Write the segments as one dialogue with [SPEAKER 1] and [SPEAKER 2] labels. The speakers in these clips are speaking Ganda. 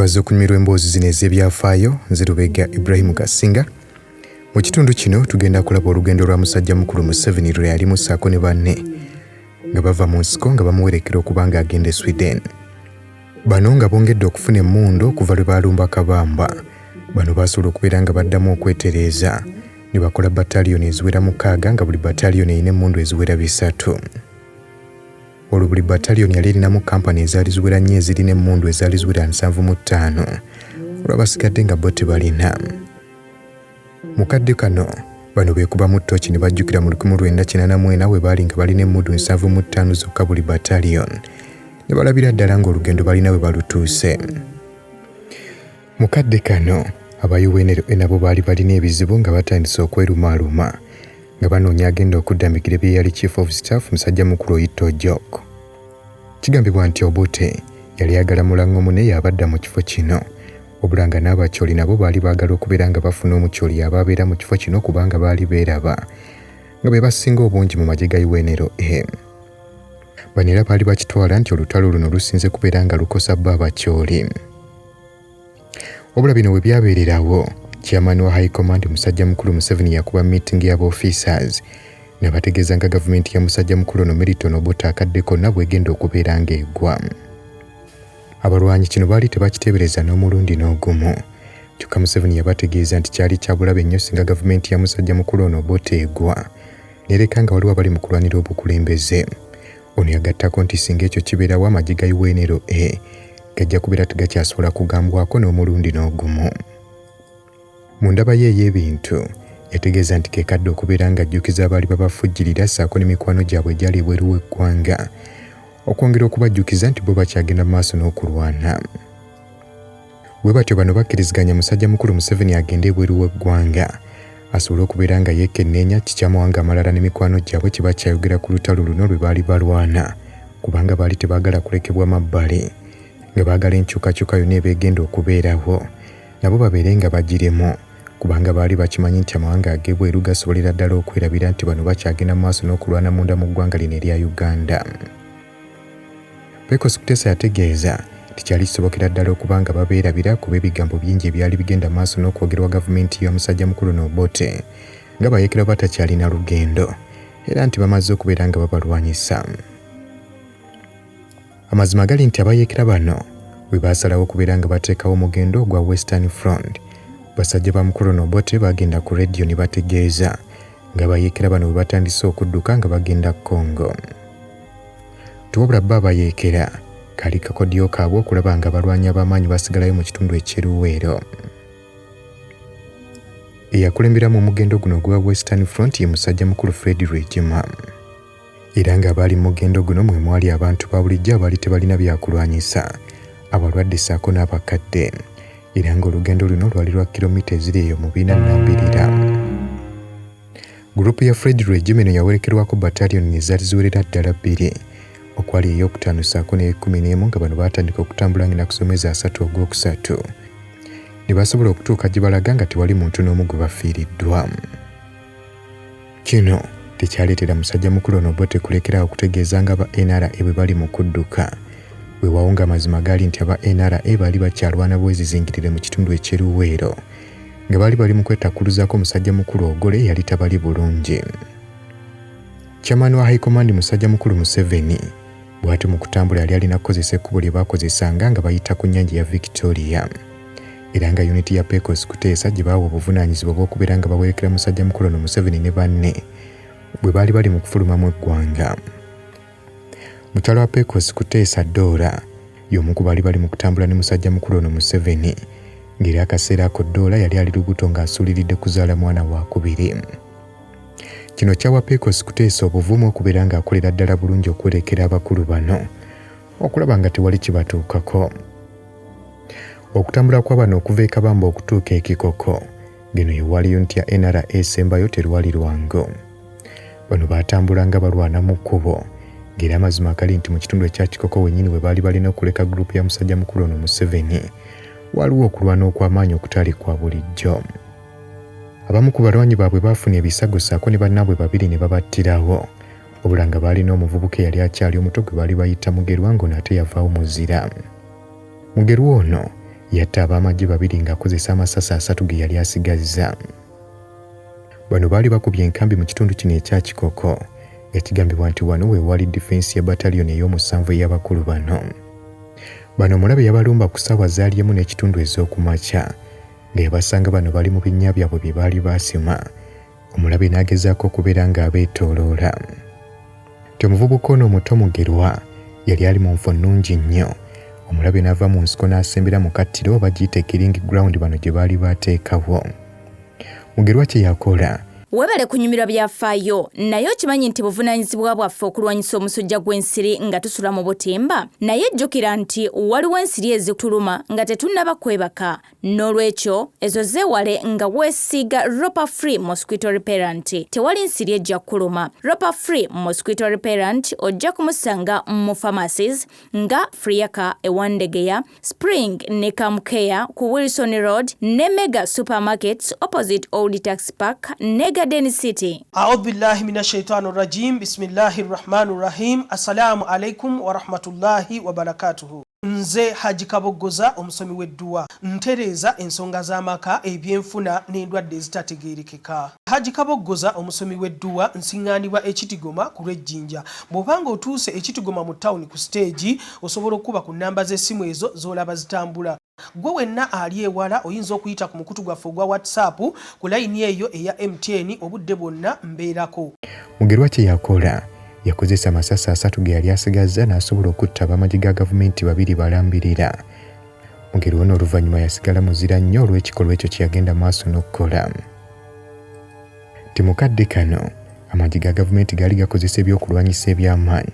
[SPEAKER 1] Nkwebaza okunyumirwa emboozi zino ez'ebyafaayo. Nze Lubega Ibrahim Kasinga. Mu kitundu kino tugenda kulaba olugendo lwa musajja mukulu Museveni lwe yalimu ssaako ne banne nga bava mu nsiko nga bamuwerekera okuba nga agenda e Sweden. Bano nga bongedde okufuna emmundu okuva lwe baalumba Kabamba. Bano baasobola okubeera nga baddamu okwetereeza ne bakola bataliyoni eziwera 6 nga buli bataliyoni erina emmundu eziwera 3. Olwo buli bataliyoni yali erinamu kampani ezaali ziwera 4 ezirina emmundu ezaali ziwera 75 olw'abasigadde nga bo tebalina. Mu kadde kano bano beekubamu ttooki ne bajjukira mu 1984 we baali nga balina emmundu 75 zokka buli bataliyoni ne balabira ddala ng'olugendo balina we balutuuse. Mu kadde kano aba UNLA nabo baali balina ebizibu nga batandise okwerumaaluma nga banoonya agenda okudda mu bigere by'eyali Chief of Staff musajja mukulu Oyite Ojok. Kigambibwa nti Obote yali ayagala Mulang'o mune y'abadda mu kifo kino, wabula nga n'Abacholi nabo baali baagala okubeera nga bafuna Omucholi y'aba abeera mu kifo kino kubanga baali beeraba nga be basinga obungi mu magye ga UNLA. Bano era baali bakitwala nti olutalo luno lusinze kubeera nga lukosa bo Abacholi. Wabula bino we byabeererawo, chairman wa High Command musajja mukulu Museveni yakuba meeting y'aba officers n'abategeeza nga gavumenti ya musajja mukulu ono Milton Obote akadde konna bw'egenda okubeera ng'egwa. Abalwanyi kino baali tebakiteebereza n'omulundi n'ogumu. Kyokka Museveni yabategeeza nti kyali kya bulabe nnyo singa gavumenti ya musajja mukulu ono Obote egwa n'ereka nga waliwo abali mu kulwanira obukulembeze. Ono yagattako nti singa ekyo kibeerawo amagye ga UNLA gajja kubeera tegakyasobola kugambwako n'omulundi n'ogumu. Mu ndaba ye ey'ebintu yategeeza nti ke kadde okubeera ng'ajjukiza abaali babafujjirira ssaako ne mikwano gyabwe egyali ebweru w'eggwanga okwongera okubajjukiza nti bo bakyagenda mu maaso n'okulwana. Bwe batyo bano bakkiriziganya musajja mukulu Museveni agende ebweru w'eggwanga asobole okubeera nga yeekenneenya kiki amawanga amalala ne mikwano gyabwe kye bakyayogera ku lutalo luno lwe baali balwana kubanga baali tebaagala kulekebwa mabbali nga baagala enkyukakyuka yonna eba egenda okubeerawo nabo babeere nga bagirimu kubanga baali bakimanyi nti amawanga ag'ebweru gasobolera ddala okwerabira nti bano bakyagenda mu maaso n'okulwana munda mu ggwanga lino erya Uganda. Pecos Kutesa yategeeza nti kyali kisobokera ddala okuba nga babeerabira kuba ebigambo bingi ebyali bigenda maaso n'okwogerwa gavumenti ya musajja mukulu n'Obote nga bayeekera batakyalina lugendo era nti bamaze okubeera nga babalwanyisa. Amazima gali nti abayeekera bano bwe baasalawo okubeera nga bateekawo omugendo ogwa Western Front, basajja ba mukulu n'Obote bagenda ku rediyo ne bategeeza nga abayeekera bano bwe batandise okudduka nga bagenda Congo. Wabula bo abayeekera kaali kakodyo kaabwe okulaba nga abalwanyi ab'amaanyi basigalayo mu kitundu eky'e Luweero. Eyakulemberamu omugendo guno ogwa Western Front ye musajja mukulu Fred Rwigema. Era ng'abaali mu mugendo guno mwe mwali abantu ba bulijjo abaali tebalina byakulwanyisa, abalwadde ssaako n'abakadde. Era ng'olugendo luno lwali lwa kilomita eziri eyo mu 4 nnambirira. Gurupu ya Fred Rwigema eno yawerekerwako bataliyoni ezaali ziwerera ddala 2 okwali ey'okutaano ssaako n'ey'ekumi n'emu nga bano baatandika okutambula ng'ennaku z'omwezi 30 ogwokusatu ne basobola okutuuka gye balaga nga tewali muntu n'omu gwe bafiiriddwa. Kino tekyaleetera musajja mukulu ono Obote kulekeraawo okutegeeza nga aba NRA bwe bali mu kudduka. Weewaawo ng'amazima gaali nti aba NRA baali bakyalwana bwezizingirire mu kitundu eky'e Luweero nga baali bali mu kwetakkuluzaako musajja mukulu Ogole eyali tabali bulungi. Chairman wa High Command musajja mukulu Museveni bw'atyo mu kutambula yali alina kukozesa ekkubo lye baakozesanga nga bayita ku nnyanja ya Victoria. Era nga yuniti ya Pecos Kuteesa gye baawa obuvunaanyizibwa obw'okubeera nga bawerekera musajja mukulu ono Museveni ne banne bwe baali bali mu kufulumamu eggwanga. Mukyala wa Pecos Kuteesa Dora y'omu ku baali bali mu kutambula ne musajja mukulu ono Museveni ng'era akaseera ako Dora yali ali lubuto ng'asuuliridde kuzaala mwana waakubiri. Kino kyawa Pecos Kuteesa obuvumu okubeera ng'akolera ddala bulungi okwerekera abakulu bano okulaba nga tewali kibatuukako. Okutambula kwa bano okuva e Kabamba okutuuka e Kikoko ng'eno ye waali yuniti ya NRA esembayo terwali lwangu. Bano baatambula nga balwana mu kkubo ng'era amazima gali nti mu kitundu ekya Kikoko wennyini we baali balina okuleka gurupu ya musajja mukulu ono Museveni waliwo okulwana okw'amaanyi okutali kwa bulijjo. Abamu ku balwanyi baabwe baafuna ebisago ssaako ne bannaabwe babiri ne babattirawo wabula nga baalina omuvubuka eyali akyali omuto gwe baali bayita Mugerwa ng'ono ate yavaawo muzira. Mugerwa ono Yatta ab'amagye babiri ng'akozesa amasasi asatu ge yali asigazza. Bano baali bakubye enkambi mu kitundu kino ekya Kikoko nga kigambibwa nti wano we wali difensi ya bataliyoni ey'omusanvu ey'abakulu bano. Bano omulabe yabalumba ku ssaawa zaali emu n'ekitundu ez'oku makya nga yabasanga bano bali mu binnya byabwe bye baali baasima omulabe n'agezaako okubeera ng'abeetooloola. Nti omuvubuka ono omuto Mugerwa yali ali mu nfo nnungi nnyo omulabe n'ava mu nsiko n'asembera mu kattiro oba giyite killing ground bano gye baali baateekawo. Mugerwa kye yakola
[SPEAKER 2] Webale kunyumirwa byafaayo naye okimanyi nti buvunaanyizibwa bwaffe okulwanyisa omusujja gw'ensiri nga tusula mu butimba naye jjukira nti waliwo ensiri ezituluma nga tetunnaba kwebaka N'olwekyo ezo zeewale nga weesiiga Ropa Free Mosquito Repellent. Tewali nsiri ejja kukuluma. Ropa Free Mosquito Repellent ojja kumusanga mu pharmacies nga Friaka e Wandegeya, Spring ne Camcare ku Wilson Road ne Mega Supermarkets opposite Old Tax Park ne Garden City.
[SPEAKER 3] Audhu billahi mina shaitani rajim bismillahi rahmani rahim assalamu alaikum warahmatullahi wabarakatuhu. Nze Hajji Kaboggoza omusomi w'edduwa. Ntereeza ensonga z'amaka, ebyenfuna n'endwadde ezitategeerekeka. Hajji Kaboggoza omusomi w'edduwa nsing'aanibwa e Kitigoma ku lw'e Jinja. Bw'oba ng'otuuse e Kitigoma mu ttawuni ku siteegi, osobola okukuba ku nnamba z'essimu ezo z'olaba zitambula. Ggwe wenna ali ewala oyinza okuyita ku mukutu gwaffe ogwa WhatsApp ku layini eyo eya MTN obudde bwonna mbeerako.
[SPEAKER 1] Mugerwa kye yakola, yakozesa amasasi asatu ge yali asigazza n'asobola okutta ab'amagye ga gavumenti babiri balambirira. Mugerwa ono oluvannyuma yasigala muzira nnyo olw'ekikolwa ekyo kye yagenda maaso n'okukola. Nti mu kadde kano amagye ga gavumenti gaali gakozesa ebyokulwanyisa eby'amaanyi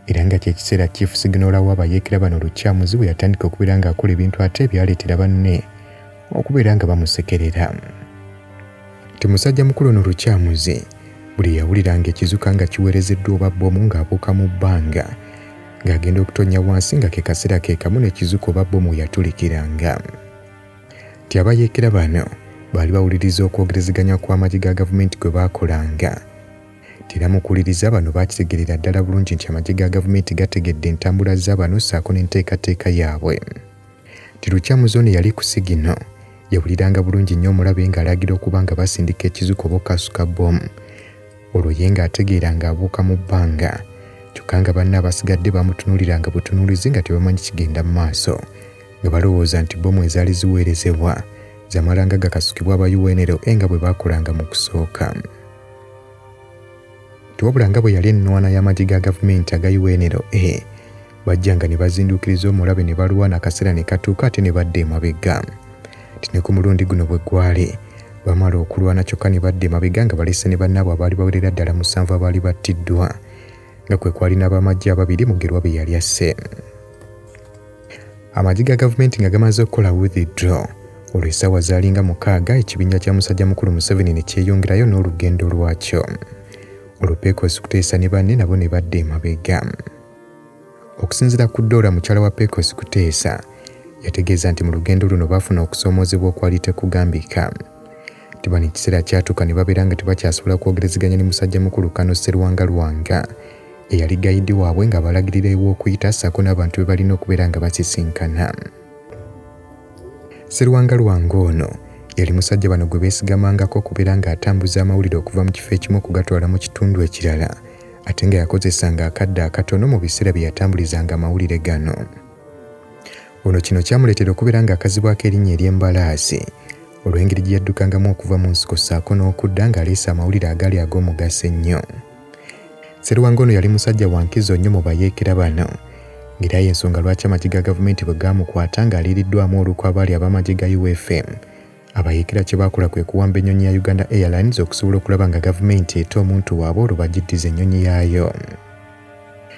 [SPEAKER 1] era nga kye kiseera Chief Signora w'abayeekera bano Lukyamuzi bwe yatandika okubeera ng'akola ebintu ate ebyaleetera banne okubeera nga bamusekerera. Nti musajja mukulu ono Lukyamuzi buli yawuliranga ekizuka nga kiweerezeddwa oba bbomu ng'abuuka mu bbanga ng'agenda okutonnya wansi nga ke kaseera ke kamu n'ekizuka oba bbomu yatulikiranga. Nti abayeekera bano baali bawuliriza okwogerezeganya kw'amagye ga gavumenti kwe baakolanga. Nti era mu kuwuliriza bano baakitegeerera ddala bulungi nti amagye ga gavumenti gategedde entambula za bano ssaako n'enteekateeka yaabwe. Nti Lukyamuzi ono yali ku sigino yawuliranga bulungi nnyo omulabe ng'alagira okuba nga basindika ekizuka oba okukasuka bbomu olwo ye ng'ategeera ng'abuuka mu bbanga kyokka nga banne abasigadde bamutunuuliranga butunuulizi nga tebamanyi kigenda mu maaso nga balowooza nti bbomu ezaali ziweerezebwa zamalanga gakasukibwa aba UNLA nga bwe baakolanga mu kusooka. Nti wabula nga bwe yali ennwana y'amagye ga gavumenti aga UNLA bajjanga ne bazinduukiriza omulabe ne balwana akaseera ne katuuka ate ne badda emabega. Nti ne ku mulundi guno bwe gwali bamala okulwana kyokka ne badda emabega nga balese ne bannaabwe abaali bawerera ddala musanvu abaali battiddwa nga kwe kwali n'abamagye ababiri Mugerwa be yali asse. Amagye ga gavumenti nga gamaze okukola withdraw olwo essaawa zaalinga mukaaga ekibinja kya musajja mukulu Museveni ne kyeyongerayo n'olugendo lwakyo. Olwo Pecos Kuteesa ne banne nabo ne badda emabega. Okusinziira ku Dora mukyala wa Pecos Kuteesa yategeeza nti mu lugendo luno baafuna okusoomoozebwa okwali tekugambika. Nti bano ekiseera kyatuuka ne babeera nga tebakyasobola kwogerezeganya ne musajja mukulu Kano Serwanga Lwanga eyali gayidi waabwe ng'abalagirira ew'okuyita ssaako n'abantu be balina okubeera nga basisinkana. Serwanga Lwanga ono yali musajja bano gwe beesigamangako okubeera ng'atambuza amawulire okuva mu kifo ekimu okugatwala mu kitundu ekirala ate nga yakozesanga akadde akatono mu biseera bye yatambulizanga amawulire gano. Ono kino kyamuleetera okubeera ng'akazibwako erinnya ery'embalaasi olw'engeri gye yaddukangamu okuva mu nsiko ssaako n'okudda ng'aleese amawulire agaali ag'omugaso ennyo. Serwanga ono yali musajja wa nkizo nnyo mu bayeekera bano ng'era y'ensonga lwaki amagye ga gavumenti bwe gaamukwata ng'aliiriddwamu olukwe abaali ab'amagye ga UFM abayeekera kye baakola kwe kuwamba ennyonyi ya Uganda Airlines okusobola okulaba nga gavumenti eta omuntu waabwe olwo bagiddize ennyonyi yaayo.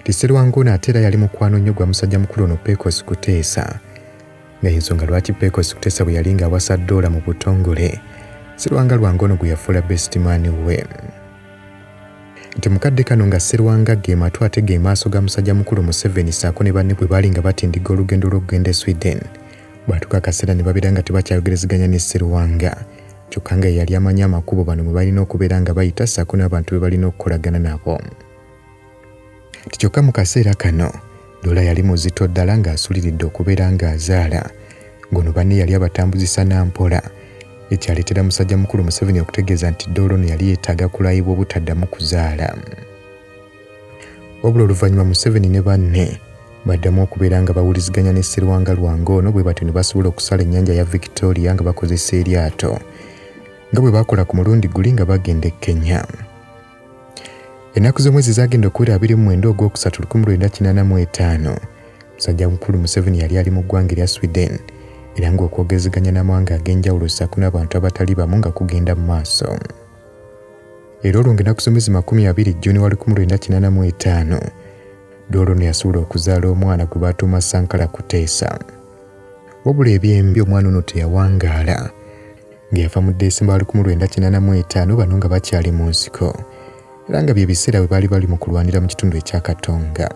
[SPEAKER 1] Nti Serwanga ono ate era yali mukwano nnyo gwa musajja mukulu ono Pecos Kuteesa nga y'ensonga lwaki Pecos Kuteesa bwe yali ng'awasa Doola mu butongole Serwanga Lwanga ono gwe yafuula besitimaani we. Nti mu kadde kano nga Serwanga ge matu ate ge maaso ga musajja mukulu Museveni ssaako ne banne bwe baali nga batindigga olugendo lw'okugenda e Sweden bw'atuuka akaseera ne babeera nga tebakyayogerezeganya ne Serwanga kyokka nga ye yali amanyi amakubo bano mwe balina okubeera nga bayita ssaako n'abantu be balina okukolagana nabo. Nti kyokka mu kaseera kano Doola yali muzito ddala ng'asuliridde okubeera ng'azaala Ng'ono banne yali abatambuzisa na mpola, ekyaleetera musajja mukulu Museveni okutegeeza nti ddoolo ono yali yeetaaga kulayibwa obutaddamu kuzaala. Wabula oluvannyuma Museveni ne banne baddamu okubeera nga bawuliziganya ne Sserwanga Lwanga ono, bwe batyo ne basobola okusala ennyanja ya Victoria nga bakozesa eryato nga bwe baakola ku mulundi guli nga bagenda e Kenya. Ennaku z'omwezi zaagenda okuwera 29 Ogwokusatu 1985, musajja mukulu Museveni yali ali mu ggwanga erya Sweden era ng'okwogezeganya n'amawanga ag'enjawulo ssaako n'abantu abatali bamu nga kugenda mu maaso. Era olwo ng'ennaku z'omwezi 20 Juni wa 1985, Ddoolo ono yasobola okuzaala omwana gwe baatuuma Sankara Kuteesa. Wabula ebyembi omwana ono teyawangaala nga yafa mu Desemba wa 1985 bano nga bakyali mu nsiko era nga bye biseera bwe baali bali mu kulwanira mu kitundu ekya Katonga.